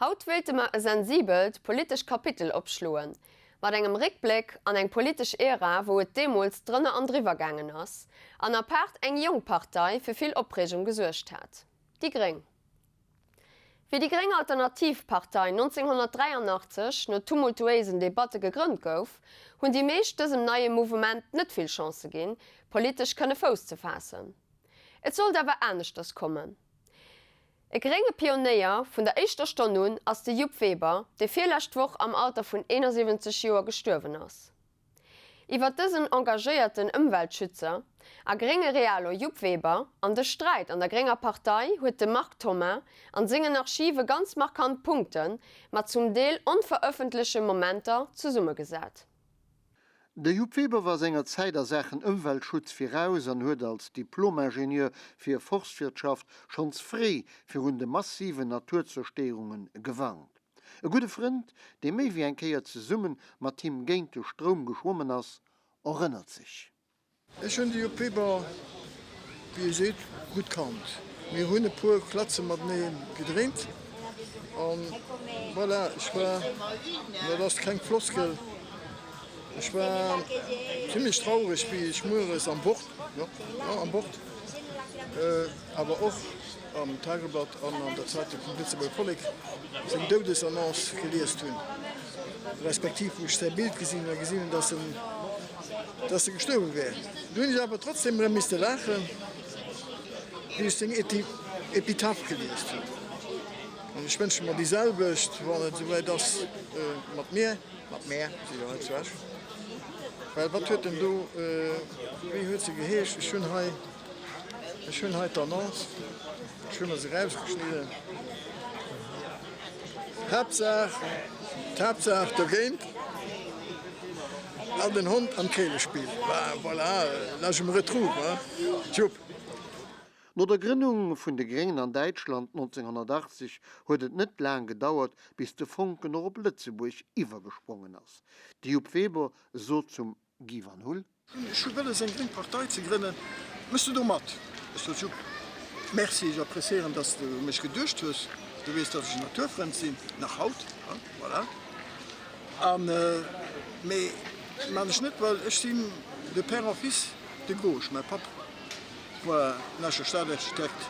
Haut wéilte mer e sensibelt politescht Kapitel opschloen, mat engem Réckbléck an eng politesch Ära, wou et deemools drënner an driwwer gaangen ass, an apaart eng jonk Partei fir vill Opreegung gesuergt hat, déi gréng. Wéi déi gréng Alternativ Partei 1983 no tumultuéisen Debatte gegrënnt gouf, hunn déi meescht dësem neie Mouvement net vill Chancë ginn, politesch kënne Fouss ze faassen. Et sollt awer aneschters kommen. E grénge Pionéier vun der éischter Stonn un ass de Jupp Weber, dee virlescht Woch am Alter vun 71 Joer gestuerwen ass. Iwwer dësen engagéierten Ëmweltschützer a grénge Realo Jupp Weber an de Sträit an der grénger Partei huet de Marc Thoma an sengen Archive ganz markant Punkte mat zum Deel onverëffentleche Momenter zesummegesat. De Jupp Weber war senger Zäit a Saachen Ëmweltschutz viraus an huet als Diplomingenieur fir Forstwirtschaft schonns fréi virun de massiven Naturzerstéierunge gewarnt. E gudde Frënd, dee méi wéi eng Kéier zesumme mat him géint de Stroum geschwommen ass, erënnert sech. Ech hunn de Jupp Weber, wéi e seet, gutt kannt. Mir hunn e puer Klatze matenee gedréint an voilà, ech war, an dat ass keng Floskel, ech war zimlech traureg, wéi ech mueres am Wort, jo, jo, am Wort, awer och am Tageblatt an an der Zeitung vum Lëtzebuerger Vollek seng Doudesannonce geliest hunn, respektiv wou ech säi Bild gesinn hunn a gesinn hunn, dass en, dass e gestuerwe wär. Du hunn ech awer trotzdem erëm misste laachen, wéi ech seng Epitaph geliest hunn. An ech wënsche mer déi selwecht, wann et esouwäit ass, mat mir, mat mär, si jo hei zu Esch, well wat huet en do, wéi huet se geheescht, ech hunn hei, Ech hunn hei d'Annonce, ech hu mer se erausgeschnidden. Haaptsaach, d'Haaptsaach dogéint an den Hond am Keelespill. Voilà, là je me retrouve, hein, tjupp. No der Grënnung vun de Gréngen an Däitschland 1980 huet et net laang gedauert, bis de Fonken och op Lëtzebuerg iwwergesprongen ass. De Jupp Weber sot zum Guy Van Hull. Ech hu wëlles eng gréng Partei ze grënnen, mëss du do mat? Ech sot, Jupp, merci, ech appréciéieren, dass de u mech geduecht hues, du weess, dass ech en Naturfrënd sinn, nach haut, hein, voilà, an, mee man ech net, well ech sinn de père en fils de gauche, mäi Papp war den Escher Staatarchitekt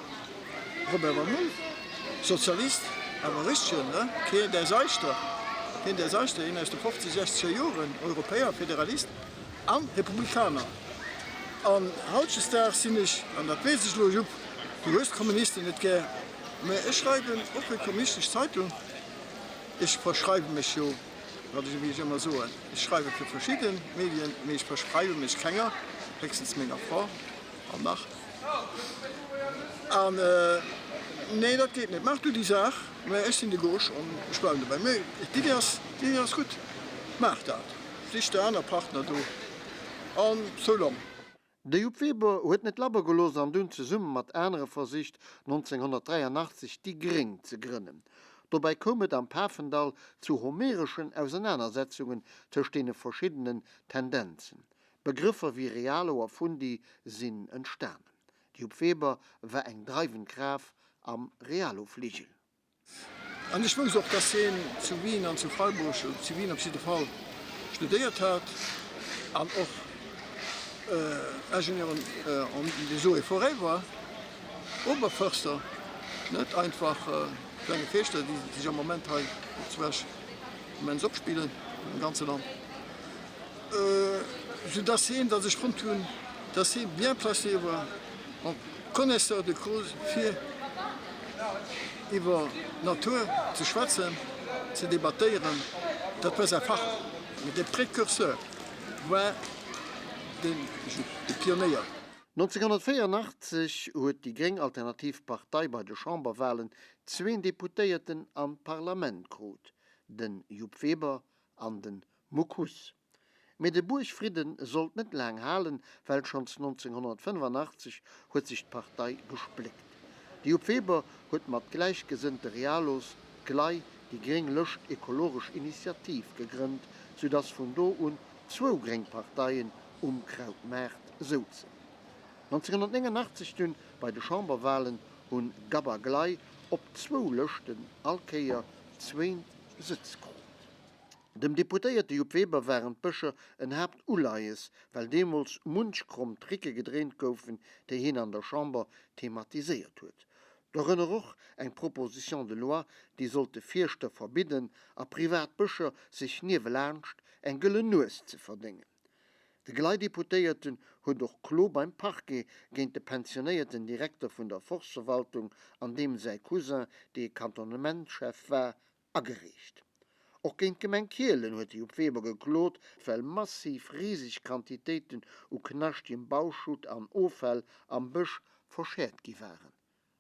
Robert Van Hull, Sozialist, awer e richtegen, ne, keen däis eischter, keen däis eischter, een aus de fofzeg, sechzeger Joren, Europäer, Federalist an Republikaner. An hautdesdaags sinn ech, an dat weess ech elo, Jupp, du hues d'Kommunisten net gär, mä ech schreiwen och fir d'Kommunistesch Zeitung, ech verschreiwe mech jo, wat ech, wéi ech ëmmer soen, ech schreiwe fir verschidde Medien, mee ech verschreiwe mech kenger, héchstens menger Fra an nach. An, nee, dat geet net, maach du déi Saach, mä ech sinn de Gauche an ech bleiwen dobäi. Mee d'Iddi ass, d'Iddi ass gutt, maach dat, sich der aner Partner do an so long. De Jupp Weber huet net labber gelooss an dunn zesumme mat anere versicht, 1983 déi Gréng ze grënnen. Dobäi koum et am Pafendall zu homereschen Ausernanersetzungen tëscht deene verschiddenen Tendenzen. Begrëffer wéi Realo a Fundi sinn entstanen. De Jupp Weber war eng dreiwend Kraaft am Realo-Fligel. An ech wousst och, dass hien zu Wien an zu Freiburg, zu Wien op jidde Fall, studéiert hat an och Ingénieur en des eaux et forêts war, Oberförster, net einfach klenge Feeschter, déi sech am Moment hei zu Esch immens opspillen, am ganze Land, soudass hien, dass ech fonnt hunn, dass hie bien placé war en connaisseur de cause fir iwwer d'Natur ze schwätzen, ze debattéieren, dat war säi Fach. Mee de Précurseur war de Jupp, de Pionéier. 1984 huet déi gréng Alternativ Partei bei de Chamberwalen zween Deputéierten an d'Parlament krut, den Jupp Weber an den Muck Huss. Mee de Buergfridden sollt net laang halen, well schonns 1985 huet sech d'Partei gespléckt. De Jupp Weber huet mat gläichgesënnte Realos d'GLEI, déi Gréng Lëscht Ekologesch Initiativ, gegrënnt, soudass vun do un zwou gréng Parteien um Krautmaart souzen. 1989 dunn bei de Chamberwalen hunn gab a GLEI op zwou Lëschten all Kéier. zwéin Sëtz krut. Dem Deputéierte Jupp Weber waren d'Bëscher en Haaptuleies, well deemools munch kromm Tricke gedréint goufen, déi hien an der Chamber thematiséiert huet. Dorënner och eng Proposition de loi, déi sollt de Fierschter verbidden, a privat Bëscher sech niewelaanscht eng gëllen Nues ze verdéngen. De Glei-Deputéierten huet och Klo beim Parquet géint de pensionéierten Direkter vun der Forstverwaltung an deem säi Cousin, dee Kantonnementschef war, agereecht. Och géint d'Gemeng Kielen huet de Jupp Weber geklot, well massiv riseg Quantitéiten u knaschtegem Bauschutt an Offäll am Bësch verschäert gi waren.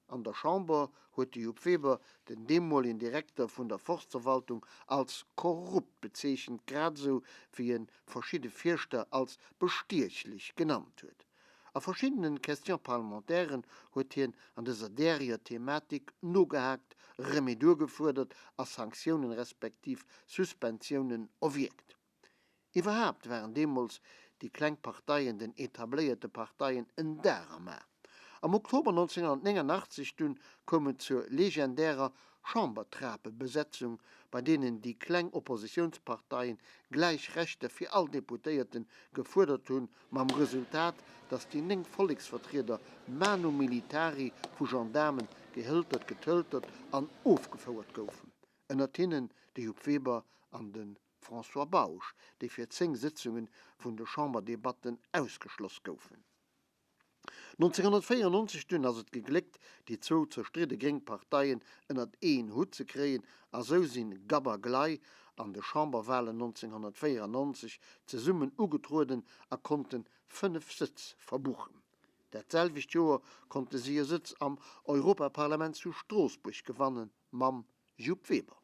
An der Chamber huet de Jupp Weber den deemolegen Direkter vun der Forstverwaltung als korrupt bezeechent, grad esou wéi e verschidde Fierschter als bestiechlech genannt huet. A verschiddenen Questions parlementairen huet hien an dëser däriger Thematik nogehaakt, Remedur gefuerdert a Sanktiounen respektiv Suspensiounen erwierkt. Iwwerhaapt waren deemools déi kleng Parteien den etabléierte Parteien en Dar am A. Am Oktober 1989 dunn koum et zur legendärer Chambertrapebesetzung, bei deenen déi kleng Oppositiounsparteien gläich Rechter fir all Deputéierten gefuerdert hunn, mam Resultat, datt déi 9 Volleksvertrieder manu militari vu Gendaarmen gehëltert, getëltert an ofgefouert goufen, ënnert hinnen de Jupp Weber an de François Bausch, déi fir 10 Sëtzunge vun de Chamberdebatten ausgeschloss goufen. 1994 dunn ass et gegléckt, déi zwou zerstridde gréng Parteien ënnert een Hutt ze kréien a sou sinn Gab a Glei an de Chamberwalen 1994 zesummen ugetrueden a konnten 5 Sëtz verbuchen. Dat selwecht Joer konnte si e Sëtz am Europaparlament zu Stroossbuerg gewannen mam Jupp Weber.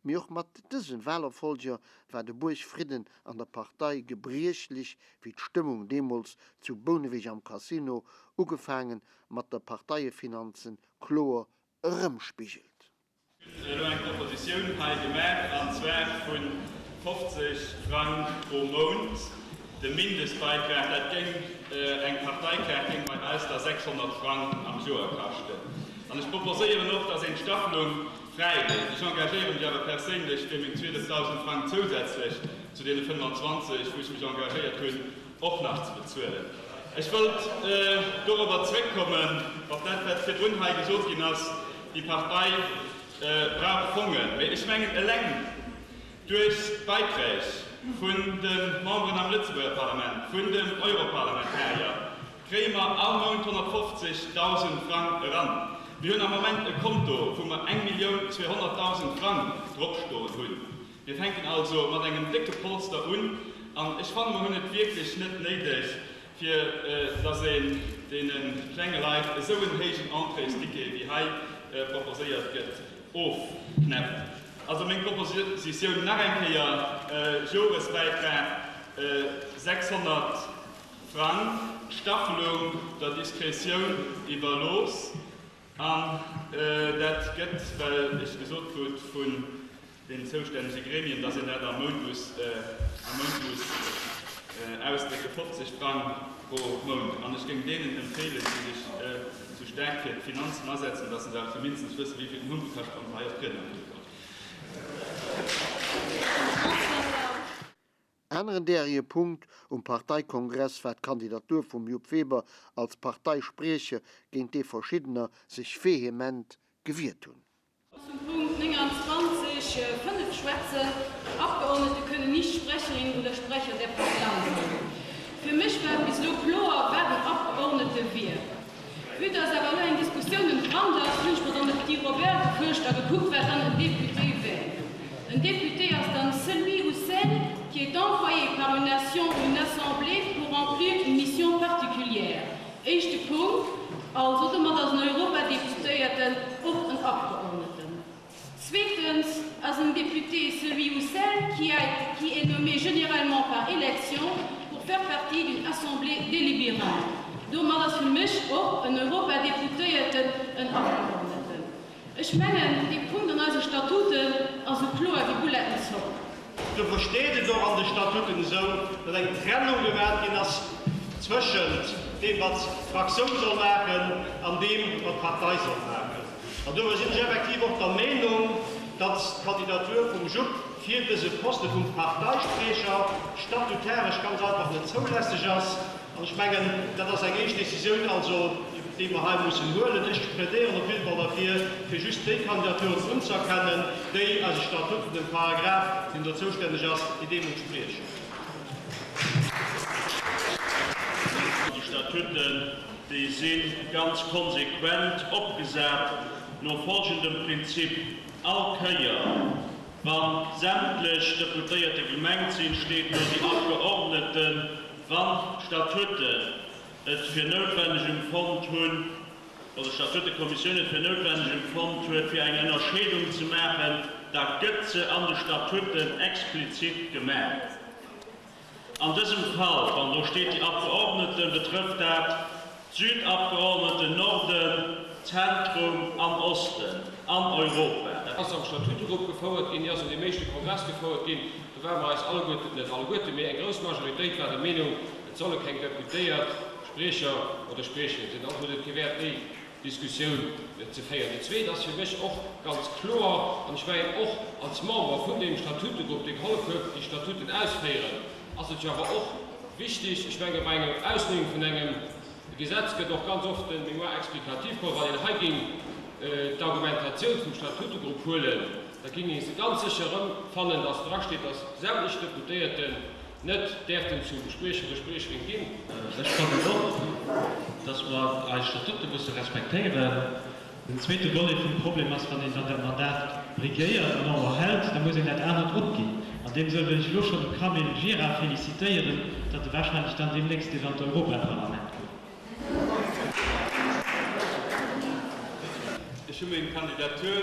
Mee och mat dësen Wahlerfolger war de Buergfridden an der Partei gebriechlech, wéi d'Stëmmung deemools zu Bouneweg am Casino, ugefaangen mat der Parteiefinanzen, kloer erëmspigelt. Mir hunn elo eng Propositioun hei gemaach, an zwar vu 50 Frang pro Mount, de Mindestbeitrag. Dat géing, eng Parteikaart géing bei eis da 600 Frang am Joer kaschten. An ech proposéieren och, dass een d'Staffelung fräi léisst. Ech engagéiere mech awer perséinlech, fir meng 12.000 Frang zousätzlech zu deene 25, wou ech mech engagéiert hunn, och nach ze bezuelen. Ech wollt dorobber zrëckkommen, op dat, wat virdrun hei gesot ginn ass, Déi Partei brauch Fongen. Mee ech mengen, eleng duerch d'Beiträg vun de Memberen am Lëtzebuerger Parlament, vun den Europarlamentarier, kréie mer all Mount 150.000 Frang eran. Mir hunn am Moment e Konto, wou mer 1.200.000 Frang dropstoen hunn. Mir fänken also mat engem décke Polster un an ech fannen, mer hunn et wierklech net néideg, fir dass een deene klenge Leit esou en héijen Entréesticket, wéi hei proposéiert gëtt, ofknäppt. Also meng Propositioun nach eng Kéier, Joresbäitrag 600 Frang, d'Staffelung der Diskretioun iwwerlooss, an dat gëtt, well ech gesot krut vun den zoustännege Gremien, dass een dat am Mount muss, am Mount muss ausdrécken, 50 Frang pro Mount. An ech géing deenen empfeelen, déi sech esou staark fir d'Finanzen asetzen, dass se awer zumindest wëssen, wéi vill den Humpe kascht, wann se hei op d'Riednerpult kommen. Aneren därige Punkt um Parteikongress war d'Kandidatur vum Jupp Weber als Parteispriecher, géint dee verschiddener sech vehement gewiert hunn. Zum Punkt 29, 5 schwätzen. Abgeordnete können nicht Sprecherin oder Sprecher der Partei sein. Fir mech war et bis elo kloer, wat en Abgeordnete wier. Vue dass awer elo eng Diskussioun entbrannt ass, hunn ech mer dann de Petit Robert gefuerscht a gekuckt, wat dann en Député wär. En Député ass dann celui ou celle qui est envoyé par une nation ou une assemblée pour remplir une mission particulière. Éischte Punkt. Also domat ass en Europadeputéierten och en Abgeordneten. Zweetens ass en Député celui ou celle qui a qui est nommé généralement par élection pour faire partie d'une assemblée délibérante. Domat ass fir mech och en Europadeputéierten en Abgeordneten. Ech mengen, dee Punkt an eise Statuten ass esou kloer wéi Boulettenzopp. Dofir steet et och an de Statuten esou, datt eng Trennung gemaach ginn ass zwëschent deem, wat d'Fraktioun soll maachen, an deem, wat d'Partei soll maachen. An dofir sinn ech effektiv och der Meenung, datt. datt d'Kandidatur vum Jupp fir dëse Poste vum Parteispriecher statutaresch ganz einfach net zoulässeg ass. An ech mengen, dat ass eng éischt Décisioun also, déi mer hei mussen huelen. Ech plädéieren op jidde Fall derfir, fir just déi Kandidaturen unzëerkennen, déi eise Statuten, dem Paragraph, deen do zoustänneg ass, déi deem entspriechen. Déi Statuten, déi si ganz konsequent opgesat no folgendem Prinzip, All Kéier, wa sämtlech Deputéierte gemengt sinn, steet no die Abgeordneten, wann d'Statuten et fir noutwenneg empfonnt hunn, oder d'Statutekommissioun et fir noutwenneg empfonnt huet, fir eng Ënnerscheedung ze maachen, da gëtt se an de Statuten explizit gemaach. An dësem Fall, wann do steet die Abgeordneten, betrëfft dat d'Südabgeordneten, Norden, Zentrum an Osten an Europa. Dat ass am Statutegrupp gefouert ginn, déi ass an deem éischte Kongress gefouert ginn. Do ware mer eis alleguerten, net alleguerten, mee eng grouss Majoritéit war der Meenung, et solle keng Deputéiert Spriecher oder Spriecherin sinn. Also huet et kee Wäert, déi Diskussioun ze féieren. Déi zweet ass fir mech och ganz kloer, an ech mengen och als Member vun deem Statutegrupp, dee gehollef huet, déi Statuten ausféieren, ass et jo awer och wichtig, ech menge bei enger Ausleeung vun engem Gesetz gëtt och ganz oft de Mémoire explicatif geholl, wann een hei géing d'Argumentatioun vum Statutegrupp huelen, da géing ee se ganz sécher erëmfannen, dass drasteet, dass sämtlech Deputéierten net däerften zum Spriecher oder Spriecherin ginn. Ech fannen och, dass mer eis Statute musse respektéieren. Den zweete Volet vum Problem ass, wann een dann dat Mandat briguéiert an och erhält, da muss een dat anert opginn. An deem Sënn wëll ech elo schonn dem Camille Gira félicitéieren, datt e wahrscheinlech dann deemnächst dierf an d'Europaparlament goen. Ech hu meng Kandidatur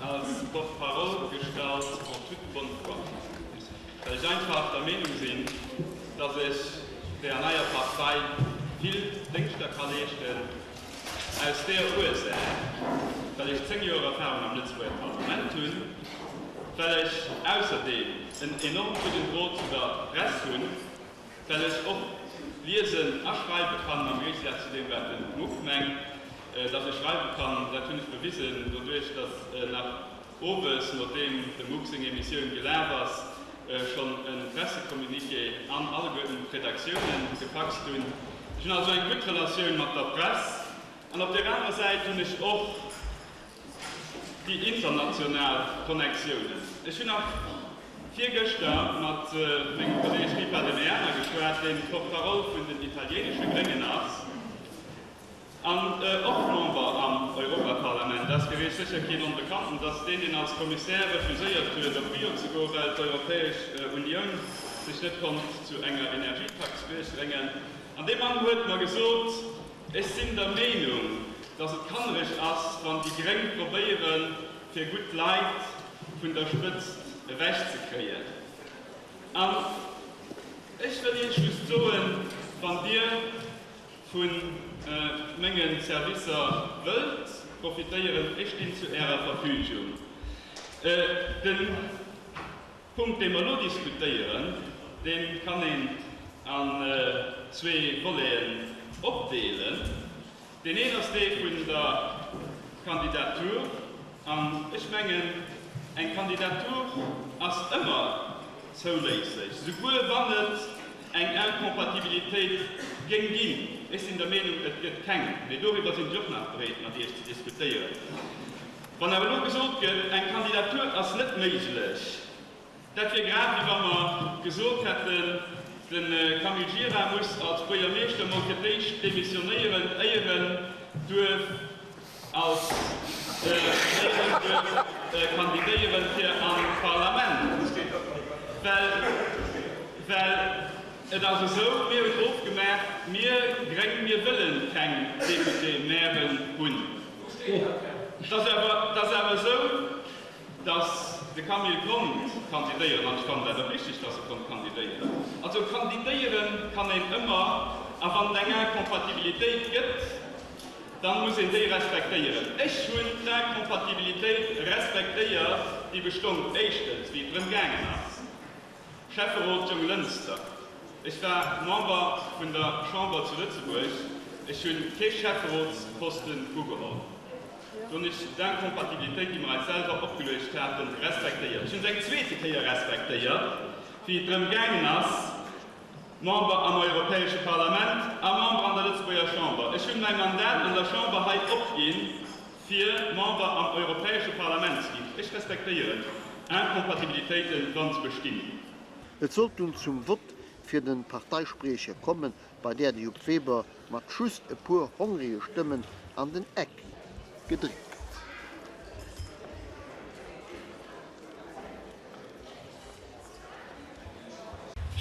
als Porte-parole gestallt en toute bonne foi, well ech einfach der Meenung sinn, dass ech der neier Partei vill Déngschter ka leeschten, aus där Ursaach, well ech 10 Joer Erfahrung am Lëtzebuerger Parlament hunn, well ech ausserdeem en enorm gudden Drot zu der Press hunn, Well ech och liesen a schreiwe kann, am Géigesaz zu deem, wat den Muff mengt, dass ech schreiwe kann, dat hunn ech bewisen doduerch, dass nach owes, nodeem dem Muck seng Emissioun gelaf ass, schonn e Pressecommuniqué an alleguerten d'Redaktiounen gefaxt hunn. Ech hunn also eng gutt Relatioun mat der Press. An op där anerer Säit hunn ech och déi international Connectiounen. Ech hunn nach virgëschter mat mengem Kolleeg Ripa de Meana geschwat, deen Porte-parole vun den italiéinesche Gréngen ass an och Member am Europaparlament ass. Fir Iech sécher keen Onbekannten, dass deen, deen als Kommissär refuséiert huet, op Rio ze goen, well d'Europäesch Unioun sech net konnt zu enger Energietax duerchréngen. An dee Mann huet mer gesot, Ech sinn der Meenung, dass et kannereg ass, wann déi Gréng probéieren, fir gutt Leit vun der Spëtzt ewech ze kréien. An ech wëll Iech just soen, wann Dir vu menge Servicer wëllt profitéieren, ech stinn zu Ärer Verfügung. De Punkt, dee mer elo diskutéieren, dee kann een an zwee Voleten opdeelen. Deen een ass dee vun der Kandidatur. An ech mengen, eng Kandidatur ass ëmmer zouléisseg, souguer wann et eng Incompatibilitéit géing ginn. Ech sinn der Meenung, et gëtt keng, mee doriwwer sinn ech och nach bereet, mat Iech ze diskutéieren. Wann awer elo gesot gëtt, eng Kandidatur ass net méiglech, dat wier grad wéi wa mer gesot hätten, de Camille Gira muss als Buergermeeschter mol fir d'éischt demissionéieren, éier en duerf als éier en duerf kandidéieren fir an d'Parlament. Well well et ass esou, mir hunn ofgemaach, mir Gréng, mir wëlle keng Député-mairen hunn. Et ass awer esou, datt de Camille konnt kandidéieren, an ech fannen dat och richtig, datt e konnt kandidéieren. Also kandidéiere kann een ëmmer, a wann et eng Incompatibilitéit gëtt, da muss een déi respektéieren. Ech hunn d'Incompatibilitéit respektéiert, déi bestong, éischtens, wéi et drëm gaangen ass, Schäfferot Jonglënster, Ech war Member vun der Chamber zu Lëtzebuerg. Ech hunn kee Schäfferotsposten ugeholl. Do hunn ech d'Incompatibilitéit, déi mer eis selwer opgeluecht haten, respektéiert. Ech hunn se eng zweete Kéier respektéiert, wéi et drëm gaangen ass, Member am Europäesche Parlament a Member an der Lëtzebuerger Chamber. Ech hunn mäi Mandat an der Chamber hei opginn, fir Member am Europäesche Parlament ze ginn. Ech respektéieren Incompatibilitéiten, wa se bestinn. Et sollt dunn zum Vott fir de Parteispriecher kommen, bei där de Jupp Weber mat just e puer hongrege Stëmmen an den Eck gedréckt gouf.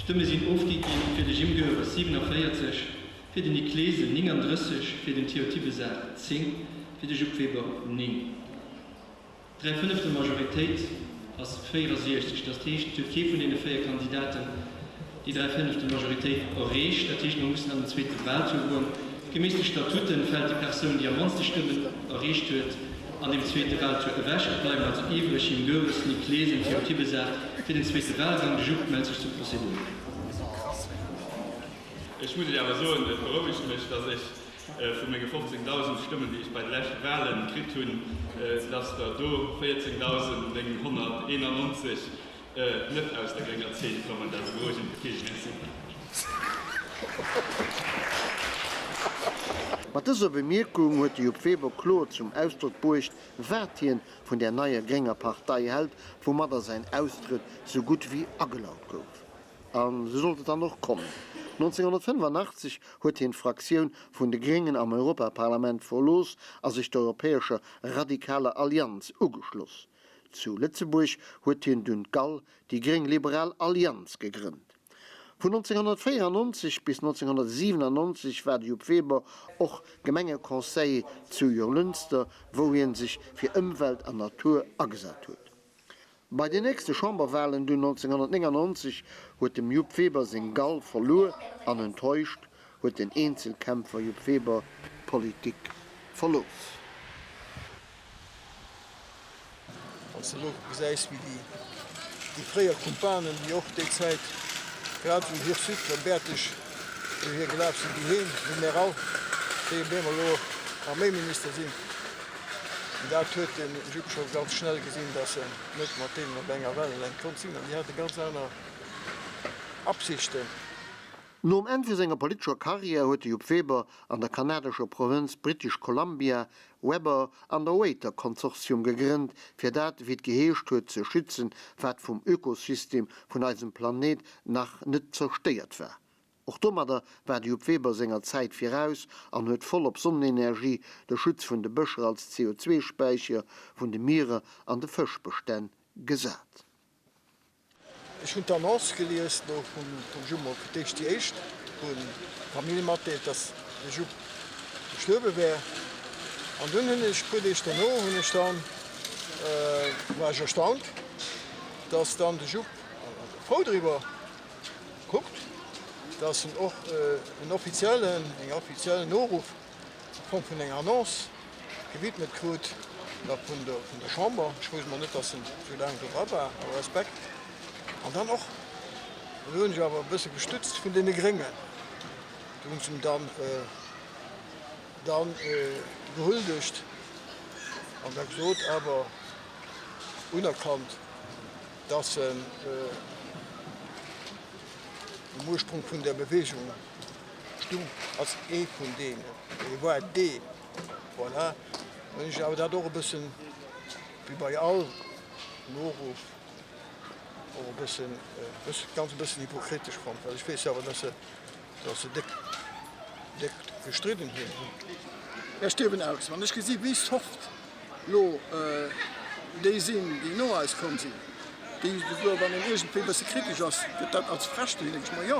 Stëmme sinn ofgi ginn, fir de Jim Goeres 47, fir den Nic Clesen 39, fir den Theo Tibesart 10, fir de Jupp Weber 9. D'Dräifënneftel Majoritéit ass 64. Dat heescht, et huet kee vun deene 4 Kandidaten déi dräifënneftel Majoritéit erreecht. Dat heescht, mer mussen an den zweete Wahltour goen. Geméiss de Statuten fält déi Persoun, déi am mannste Stëmmen erreecht huet, an deem zweete Wahltour ewech. Et bleiwen also iwwreg, Jim Goeres, Nic Clesen, Theo Tibesart fir den zweete Wahlgang. De Jupp mellt sech zur Prozedur. Ech muss Iech awer soen, et berouegt mech, dass ech vu menge 15.000 Stëmmen, déi ech bei de leschte Wahlen kritt hunn, dass der do 14.991 net aus der grénger Zeen kommen. Dat ass e berouegend Gefill. Merci. Mat dëser Bemierkung huet de Jupp Weber kloer zum Ausdrock bruecht, wat hien vun där neier grénger Partei hält, woumadder säin Austrëtt sou gutt wéi agelaut gouf. An sou sollt et dann och kommen. 1985 huet hien d'Fraktioun vun de Gréngen am Europaparlament verlooss a sech der Europäescher Radikaler Allianz ugeschloss. Zu Lëtzebuerg huet hien dunn d'GAL, déi Gréng Liberal Allianz, gegrënnt. Vun 1994 bis 1997 war de Jupp Weber och Gemengeconseiller zu Jonglënster, wou hien sech fir Ëmwelt an Natur agesat huet. Bei den nächste Chamberwahlen dunn 1999 huet dem Jupp Weber seng Gall verluer an enttäuscht huet den Eenzelkämpfer Jupp Weber d'Politik verlooss. Wann s de elo gesäis, wéi déi fréier Kumpanen, déi och déi Zäit grad esou hirsut a bäerteg dohier gelaf sinn, déi heem, wou mär all, déi op eemol elo Arméiminister sinn, Dat huet de Jupp scho ganz schnell gesinn, dass en net mat deenen op enger Wellenlängt konnt sinn an déi hate ganz aner Absichten. Nom Enn vu senger politescher Karriär huet de Jupp Weber an der kanadescher Provënz British Columbia Weber an der Waiter Consortium gegrënnt, fir dat, wéi et geheescht huet, ze schützen, wat vum Ökosystem vun eisem Planet nach net zerstéiert war. Och domadder war de Jupp Weber senger Zäit viraus an huet voll op Sonnenenergie, de Schutz vun de Bëscher als CO2-Späicher, vun de Mierer an de Fëschbestänn gesat. Ech hunn d'Annonce gelies do vum Jupp, mol fir d'éischt déi éischt, wou d'Famill matdeelt, dass de Jupp gestuerwe wär. An dunn hunn ech, puer Deeg dono, hunn ech dann, war ech erstaunt, dass dann de Jupp, frou driwwer, Kuckt, dass en och en offiziellen, eng offiziellen Noruff a Form vun enger Annonce gewidmet krut, da vun der, vun der Chamber. Ech wousst mol net, dass en esou laang do dra war, awer Respekt. An dann och, an do hunn ech awer e bësse gestutzt, vun deene Gréngen. Do hunn se em dann, dann gehuldegt an da gesot, awer unerkannt, dass en um Ursprung vun der Bewegung stung als ee vun deenen, e war dee, voilà. Hunn ech awer dat och e bëssen, wéi bei all Noruff, och e bëssen, ganz e bëssen hypokritesch fonnt, well ech weess jo awer, dass se Dass se déck, déck gestridden hunn. Ech stierwen aus, wann ech gesi wéi soft lo déi sinn, déi no eis komm sinn, déi souguer wann een iergendwéi e bësse kritesch ass, gëtt dat als frech gesinn. Denke ech mer, jo,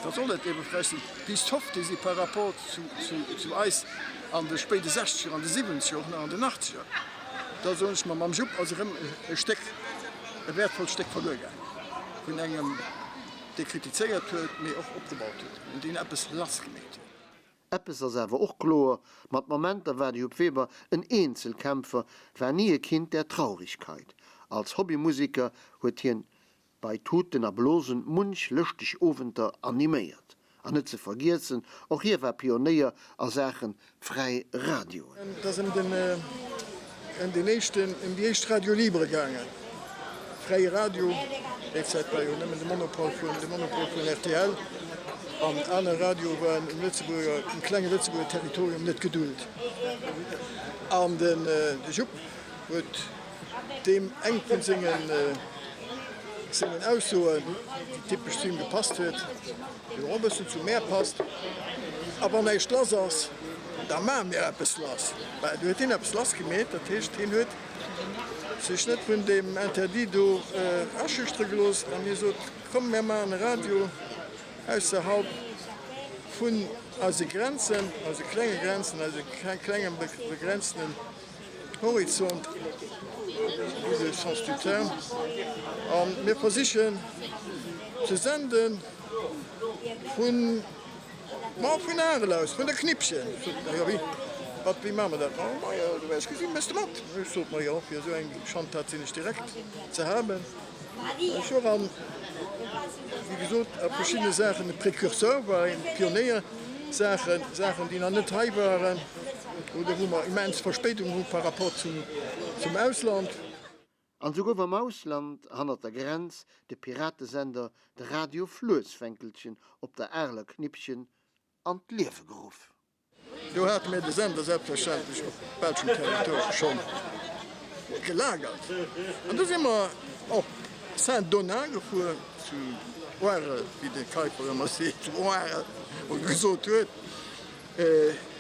da soll et ebe frech sinn, wéi soft déi si par rapport zu eis an de spéide Sechzeger, an de Siwwenzeger, och nach an den Achtzeger. Da soen ech mer, mam Jupp ass erëm e Stéck, e wäertvollt Stéck verluer gaangen vun engem. dee kritizéiert huet, mee och opgebaut huet an deen eppes lassgemeet huet. Eppes ass awer och kloer, Mat Momenter war de Jupp Weber en Eenzelkämpfer, war nie e Kind der Traurigkeit. Als Hobbymusiker huet hien bei Tuten a Blosen munch lëschteg Owenter animéiert. An net ze vergiessen, och hie war Pionéier a Saache fräi Radioen. Et ass ëm den. ëm deen éischten, ëm déi éischt Radio Libre gaangen. Fräie Radio, déi Zäit war jo nëmmen de Monopol vun, de Monopol vun rtl an aner Radioe waren um Lëtzebuerger, um klenge Lëtzebuerger Territorium net gedult. An den, de Jupp huet deem eng vun sengen, sengen Aussoen, déi typesch zu him gepasst huet, déi och e bëssen zu mär passt, A wann näischt lass ass, da maache mir eppes lass. Well do huet hien eppes lass gemeet, dat heescht, hien huet sech net vun deem Interdit do aschüchtere gelooss an hie sot, Komm, mär maachen e Radio ausserhalb vun eise Grenzen, eise klenge Grenzen, eise klenge begrenztenen Horizont, au gudde Sens du terme, a mir versichen ze senden vun, ma vun Arel aus, vun der Knippchen. Ech sot, Ma jo, wéi, wat, wéi maache mer dat? Ma, ma jo, du wäers gesinn, méchs de mat? Ech sot, Ma jo, fir esou eng Schandtat sinn ech direkt ze haben. Ech war an, wéi gesot, a verschiddene Saachen e Précurseur, war een Pionéier, Saachen, Saachen, déi nach net hei waren oder wou mer immens Verspéidung hu par rapport zum, zum Ausland. An esou gouf am Ausland, hannert der Grenz, de Piratesender, de Radio Fluessfänkelchen op der Areler Knippchen an d'Liewe geruff. Do hate mir de Sender selbstverständlech op belschem Territoire schonn gelagert. An du si mer op Saint-Donat gefuer, zu Oarel, wéi de Keiper ëmmer seet, zu Oarel, oder gesot huet.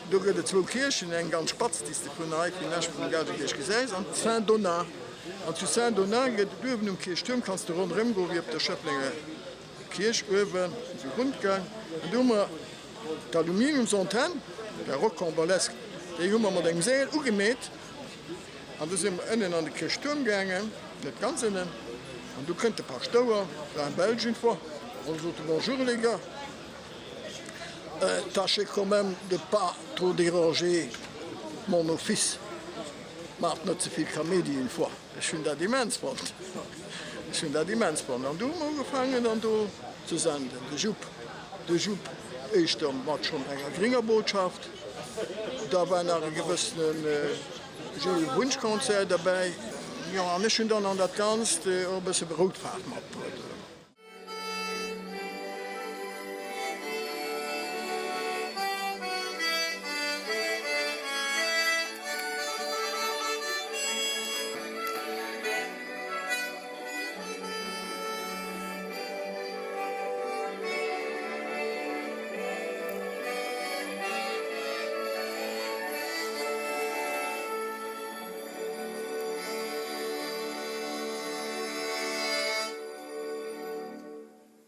Do gëtt et zwou Kierchen, eng ganz spatz, déi s de vun hei vun Esch vum Gaalgebierg gesäis, an Saint-Donat. An zu Saint-Donat gëtt et uewen um Kierchtuerm, kanns de ronderëm goen, wéi op der Schëfflenger Kierch uewen, esou Rundgang. An do hu mer D'Aluminiumsantenn, la rocambolesque, déi hu mer mat engem Seel ugemeet an du si mer ënnen an de Kierchtuerm gaangen, net ganz ënnen, an du kënnt de Paschtouer, war en Belge une fois, an sot e, Bonjour les gars, tâchez quand même de pas trop déranger mon office, maacht net ze vill Kaméidi une fois. Ech hunn dat immens fonnt. Ech hunn dat immens fonnt. An du hu mer ugefaangen dann do ze senden. De Jupp, de Jupp éischter mat schonn enger gringer Botschaft. Da war nach e gewëssene Gilles Wunschkonzert derbäi. Jo, an ech hunn dann an dat Ganzt och e bësse rout Faarf matbruet.